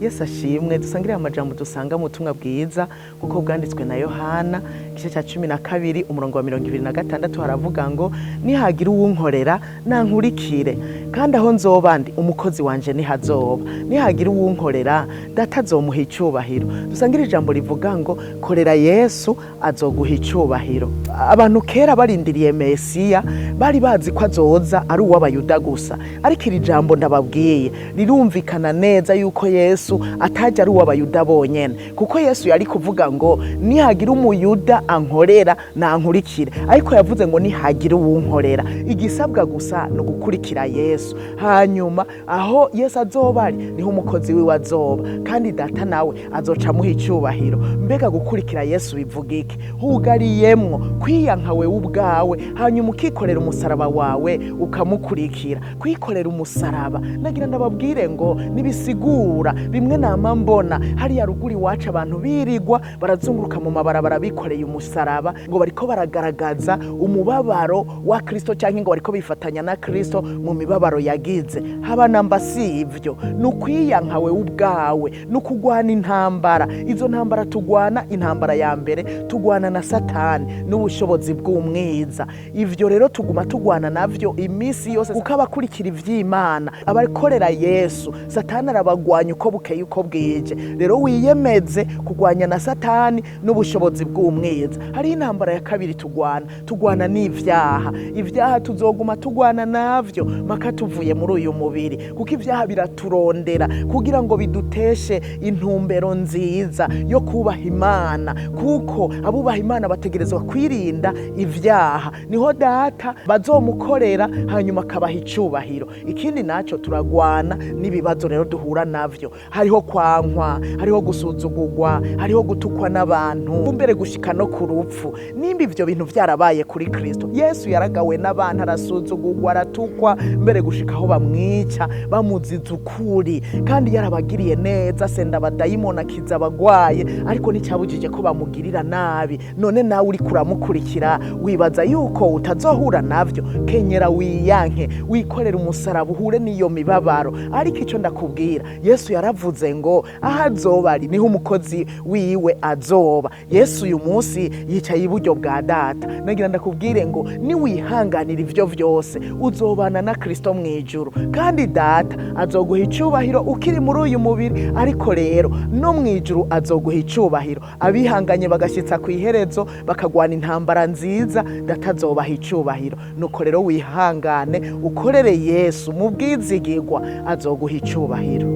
Yesu ashimwe. Dusangire amajambo dusanga mu butumwa bwiza kuko bwanditswe na Yohana, igice cya 12, umurongo wa 26. Haravuga ngo: "Nihagira uwunkorera nankurikire, kandi aho nzoba ndi, umukozi wanje nihazoba. Nihagira uwunkorera, Data azomuha icyubahiro." Dusangire ijambo rivuga ngo: "Korera Yesu, azoguha icyubahiro." Abantu kera barindiriye Mesiya, bari bazi ko azoza ari uw'Abayuda gusa, ariko iri jambo ndababwiye rirumvikana neza yuko Yesu atajya ari uw'Abayuda bonyene, kuko Yesu yari kuvuga ngo: "Nihagira Umuyuda ankorera nankurikire", ariko yavuze ngo: "Nihagira uwunkorera." Igisabwa gusa ni ugukurikira Yesu, hanyuma aho Yesu azoba ari niho umukozi wiwe azoba, kandi Data nawe azoca amuha icyubahiro. Mbega gukurikira Yesu bivuga iki? Hugariyemwo kwiyanka wewe ubwawe, hanyuma ukikorera umusaraba wawe ukamukurikira. Kwikorera umusaraba, nagira ndababwire ngo nibisigura bimwe nama mbona hariya ruguru iwacu, abantu birigwa barazunguruka mu mabarabara bikoreye umusaraba, ngo bariko baragaragaza umubabaro wa Kristo, cyangwa ngo bariko bifatanya na Kristo mu mibabaro yagize. Haba namba si ivyo. Ni ukwiyanka wewe ubwawe, ni ukugwana intambara. Izo ntambara tugwana, intambara ya mbere tugwana na Satani n'ubushobozi bw'umwiza. Ivyo rero tuguma tugwana navyo iminsi yose, kuko abakurikira ivy'Imana, abakorera Yesu, Satani arabagwanya uko bukeye uko bwije. Rero wiyemeze kugwanya na Satani n'ubushobozi bw'umwiza. Hariho intambara ya kabiri tugwana, tugwana n'ivyaha. Ivyaha tuzoguma tugwana navyo maka tuvuye muri uyu mubiri, kuko ivyaha biraturondera kugira ngo biduteshe intumbero nziza yo kubaha Imana, kuko abubaha Imana bategerezwa kwirinda ivyaha, niho Data bazomukorera hanyuma akabaha icubahiro. Ikindi nacyo, turagwana n'ibibazo rero duhura navyo. Hariho kwankwa, hariho gusuzugurwa, hariho gutukwa n'abantu, mbere gushika no ku rupfu. Nimba ivyo bintu vyarabaye kuri Kristo Yesu, yaragawe n'abantu, arasuzugurwa, aratukwa, mbere gushika aho bamwica bamuziza ukuri, kandi yarabagiriye neza, senda abadayimoni, akiza abagwaye, ariko nticyabujije ko bamugirira nabi. None nawe uriko uramukurikira, wibaza yuko utazohura navyo? Kenyera, wiyanke, wikorere umusaraba, uhure n'iyo mibabaro. Ariko icyo ndakubwira, Yesu yaravuze ngo aho azoba ari niho umukozi wiwe azoba. Yesu uyu munsi yicaye iburyo bwa Data. Nagira ndakubwire ngo niwihanganira ivyo vyose, uzobana na Kristo mu ijuru, kandi Data azoguha icubahiro ukiri muri uyu mubiri, ariko rero no mu ijuru azoguha icubahiro. Abihanganye bagashyitsa ku iherezo, bakagwana intambara nziza, Data azobaha icubahiro. Nuko rero wihangane, ukorere Yesu mu bwizigirwa, azoguha icubahiro.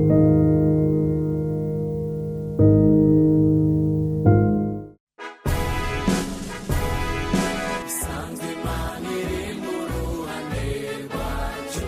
Isanzwe Imana iri mu ruhande rwacu.